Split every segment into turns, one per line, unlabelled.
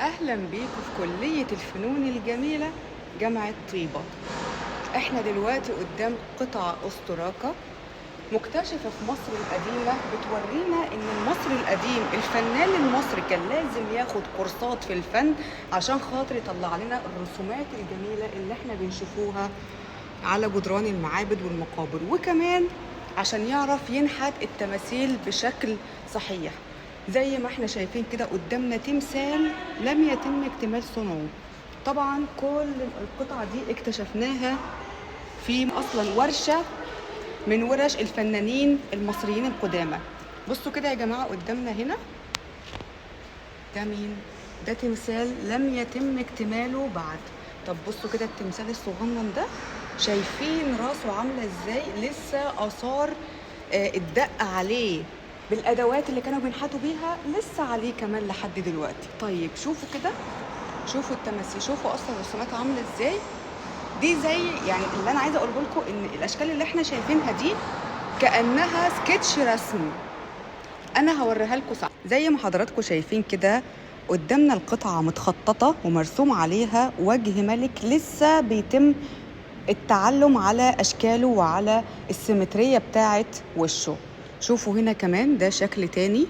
أهلا بيكم في كلية الفنون الجميلة جامعة طيبة. احنا دلوقتي قدام قطعة أوستراكا مكتشفة في مصر القديمة، بتورينا ان المصري القديم الفنان المصري كان لازم ياخد كورسات في الفن عشان خاطر يطلع لنا الرسومات الجميلة اللي احنا بنشوفوها على جدران المعابد والمقابر، وكمان عشان يعرف ينحت التماثيل بشكل صحيح. زي ما احنا شايفين كده قدامنا تمثال لم يتم اكتمال صنعه. طبعا كل القطعة دي اكتشفناها في اصلا ورشة من ورش الفنانين المصريين القدامى. بصوا كده يا جماعة قدامنا هنا ده مين؟ ده تمثال لم يتم اكتماله بعد. طب بصوا كده التمثال الصغنن ده، شايفين راسه عاملة ازاي؟ لسه آثار الدق عليه بالأدوات اللي كانوا بينحتوا بيها لسه عليه كمان لحد دلوقتي. طيب شوفوا كده، شوفوا التماثيل، شوفوا أصلا الرسومات عاملة ازاي. دي زي يعني اللي أنا عايزة أقوله لكم إن الأشكال اللي احنا شايفينها دي كأنها سكتش رسم. أنا هوريها لكم صح. زي ما حضراتكم شايفين كده قدامنا القطعة متخططة ومرسوم عليها وجه ملك لسه بيتم التعلم على أشكاله وعلى السيمترية بتاعت وشه. شوفوا هنا كمان ده شكل تاني.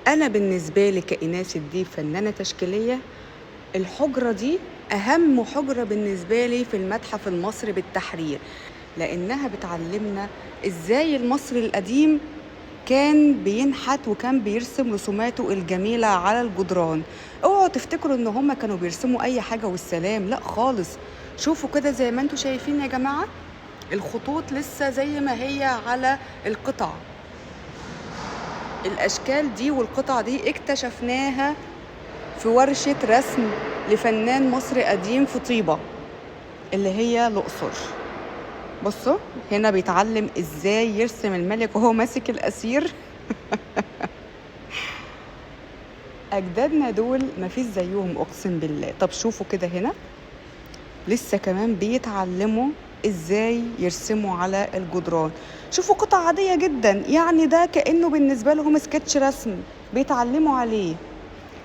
أنا بالنسبة لي كإناس الديب فنانة تشكيلية، الحجرة دي أهم حجرة بالنسبة لي في المتحف المصري بالتحرير، لأنها بتعلمنا إزاي المصري القديم كان بينحت وكان بيرسم رسوماته الجميلة على الجدران. اوعوا تفتكروا ان هم كانوا بيرسموا اي حاجة والسلام، لا خالص. شوفوا كده زي ما انتوا شايفين يا جماعة، الخطوط لسه زي ما هي على القطع. الاشكال دي والقطع دي اكتشفناها في ورشة رسم لفنان مصري قديم في طيبة اللي هي الأقصر. بصوا هنا بيتعلم ازاي يرسم الملك وهو ماسك الأسير. أجدادنا دول مفيش زيهم أقسم بالله. طب شوفوا كده هنا لسه كمان بيتعلموا ازاي يرسموا على الجدران. شوفوا قطع عادية جدا، يعني ده كأنه بالنسبة لهم سكتش رسم بيتعلموا عليه.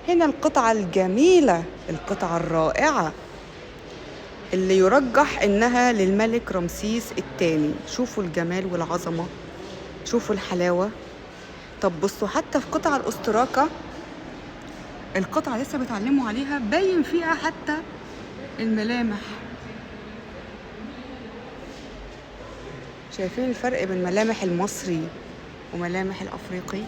هنا القطعة الجميلة، القطعة الرائعة اللي يرجح إنها للملك رمسيس الثاني. شوفوا الجمال والعظمة، شوفوا الحلاوة. طب بصوا حتى في قطع الأستراكة، القطعة لسه بيتعلموا عليها، باين فيها حتى الملامح. شايفين الفرق بين ملامح المصري وملامح الأفريقي؟